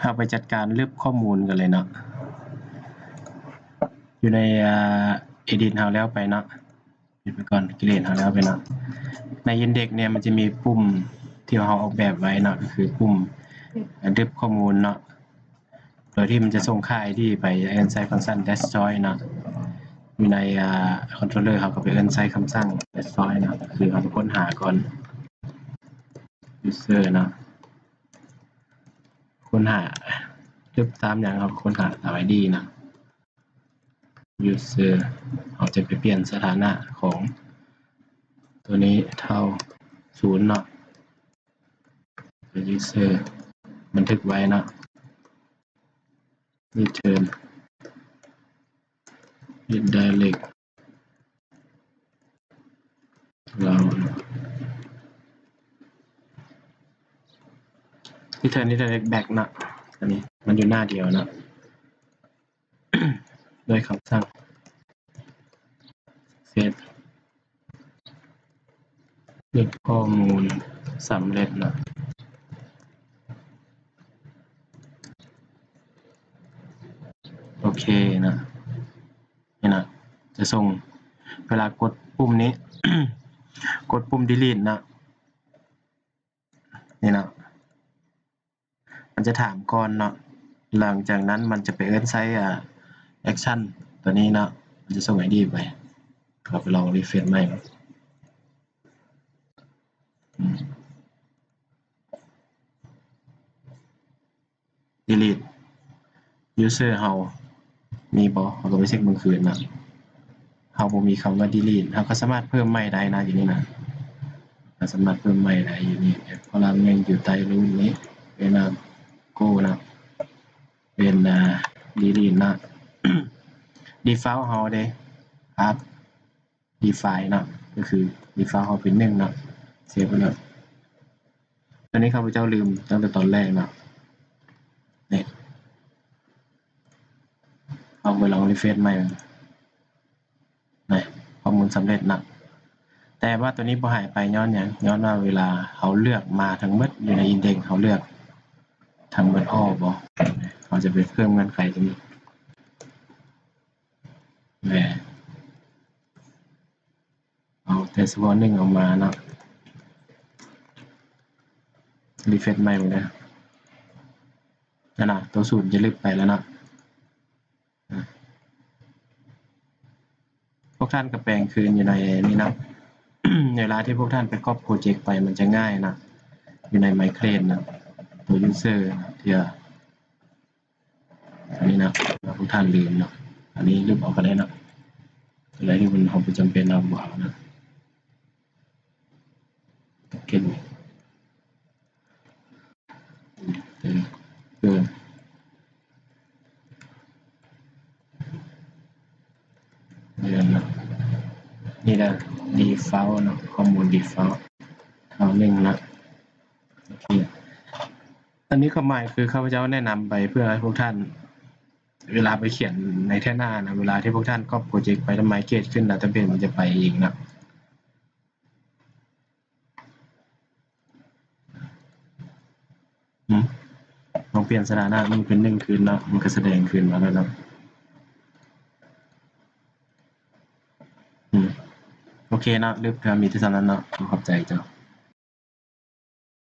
ເຮົາໄປຈັດການລຶບຂໍ້ມູນກັນເລີຍເນາະ. ຢູ່ໃນ ເອີ ເອດິດເຮົາແລ້ວໄປເນາະ. ປິດໄປກ່ອນ ຄຣີເອດເຮົາແລ້ວໄປເນາະ. ໃນອິນເດັກເນຍ ມັນຈະມີປຸ່ມທີ່ເຮົາອອກແບບໄວ້ເນາະ ກໍຄືປຸ່ມດຶບຂໍ້ມູນເນາະ ໂດຍທີ່ມັນຈະສົ່ງຄ່າໄອດີໄປ ເອີ້ນໃຊ້ຟັງຊັນເດສທຣອຍເນາະ. ຢູ່ໃນ ອາ ຄອນໂທຣເລີເຮົາກໍໄປເອີ້ນໃຊ້ຄຳສັ່ງເດສທຣອຍເນາະ ກໍຄືເຮົາໄປຄົ້ນຫາກ່ອນ ຢູເຊີເນາະ ຄົ້ນຫາ ດຶບຕາມຫຍັງ ເຮົາກໍຄົ້ນຫາຕາມໄອດີເນາະ. ຢູເຊີ ເຮົາຈະໄປປ່ຽນສະຖານະຂອງຕົວນີ້ເທົ່າສູນເນາະ. ຢູເຊີ ບັນທຶກໄວ້ເນາະ. ຣີເທີນ ຣີໄດເຣັກ ລາວ ຣີເທີນ ຣີໄດເຣັກແບັກເນາະ. ອັນນີ້ມັນຢູ່ໜ້າດຽວເນາະ. ດ້ວຍຄຳສັ່ງເຊບ ເກັບຂໍ້ມູນສຳເລັດເນາະ. ໂອເຄເນາະ. ນີ້ເນາະ ຈະສົ່ງ ເວລາກົດປຸ່ມນີ້ ກົດປຸ່ມດີລີດເນາະ. ນີ້ເນາະ ມັນຈະຖາມກ່ອນເນາະ. ຫຼັງຈາກນັ້ນມັນຈະໄປເອີ້ນໃຊ້ ອາ ແອັກຊັນຕົວນີ້ເນາະ. ມັນຈະສົ່ງໄອດີໄປ. ເຮົາໄປລອງຣີເຟຣຊໃໝ່. ອືມ ດີລີດ ຢູເຊີເຮົາມີບໍ່? ເຮົາກໍໄປເຊັກເບິ່ງຄືນນະ. ເຮົາບໍ່ມີຄຳວ່າດີລີດ ເຮົາກໍສາມາດເພີ່ມໃໝ່ໄດ້ນະ ຢູ່ນີ້ນະ. ເຮົາສາມາດເພີ່ມໃໝ່ໄດ້ຢູ່ນີ້ ແອັບພະລາມໜຶ່ງຢູ່ໃຕ້ຮູບນີ້ ເປັນ ອາ ໂກນະ ເປັນ ອາ ດີລີດນະ. ດີຟອລເຮົາເດ້ ອາດ ດີຟາຍເນາະ ກໍຄືດີຟອລເຮົາເປັນໜຶ່ງເນາະ. ເຊບໄວ້ເນາະ. ຕອນນີ້ຂ້າພະເຈົ້າລືມຕັ້ງແຕ່ຕອນແລກເນາະ. ນີ້ ເຮົາໄປລອງຣີເຟຣຊໃໝ່. ນີ້ ຂໍ້ມູນສຳເລັດເນາະ. ແຕ່ວ່າຕົວນີ້ບໍ່ຫາຍໄປຍ້ອນຫຍັງ? ຍ້ອນວ່າເວລາເຮົາເລືອກມາທັງໝົດຢູ່ໃນອິນເດັກ ເຮົາເລືອກທັງໝົດອໍບໍ່? ເຮົາຈະໄປເພີ່ມເງື່ອນໄຂຕົວນີ້. ແມ່ນ ເອົາແຕ່ສະເພາະໜຶ່ງອອກມາເນາະ. ຣີເຟຣຊໃໝ່ເບິ່ງເດີ. ນັ້ນນະ ຕົວສູນຈະລຶບໄປແລ້ວເນາະ. ພວກທ່ານກໍແປງຄືນຢູ່ໃນນີ້ເນາະ. ເວລາທີ່ພວກທ່ານໄປກັອບໂປຣເຈັກໄປ ມັນຈະງ່າຍເນາະ ຢູ່ໃນໄມເຄຣດເນາະ ຕົວຢູເຊີເນາະ ທີ່ວ່າ ອັນນີ້ນະ ວ່າພວກທ່ານລືມເນາະ. ອັນນີ້ລຶບອອກກໍໄດ້ເນາະ. ໂຕໃດທີ່ມັນ ເຮົາບໍ່ຈຳເປັນ ເຮົາບໍ່ເອົານະ. ໂອເຄ ເອີ ເອີ ເອີ ນີ້ນະ ດີຟອລເນາະ ຂໍ້ມູນດີຟອລເທົ່າໜຶ່ງນະ. ໂອເຄ ອັນນີ້ຄວາມໝາຍຄື ຂ້າພະເຈົ້າແນະນຳໄປເພື່ອໃຫ້ພວກທ່ານ ເວລາໄປຂຽນໃນເທື່ອໜ້ານະ ເວລາທີ່ພວກທ່ານກັອບໂປຣເຈັກໄປແລ້ວໄມເກຣດຂຶ້ນ ດາຕາເບສມັນຈະໄປເອງນະ. ຫືມ ລອງປ່ຽນສະຖານະໜຶ່ງເປັນໜຶ່ງຄືນເນາະ ມັນກໍສະແດງຄືນມາແລ້ວເນາະ. ຫືມ ໂອເຄເນາະ ລຶບກໍມີແຕ່ສ່ຳນັ້ນເນາະ. ຂໍຂອບໃຈເຈົ້າ.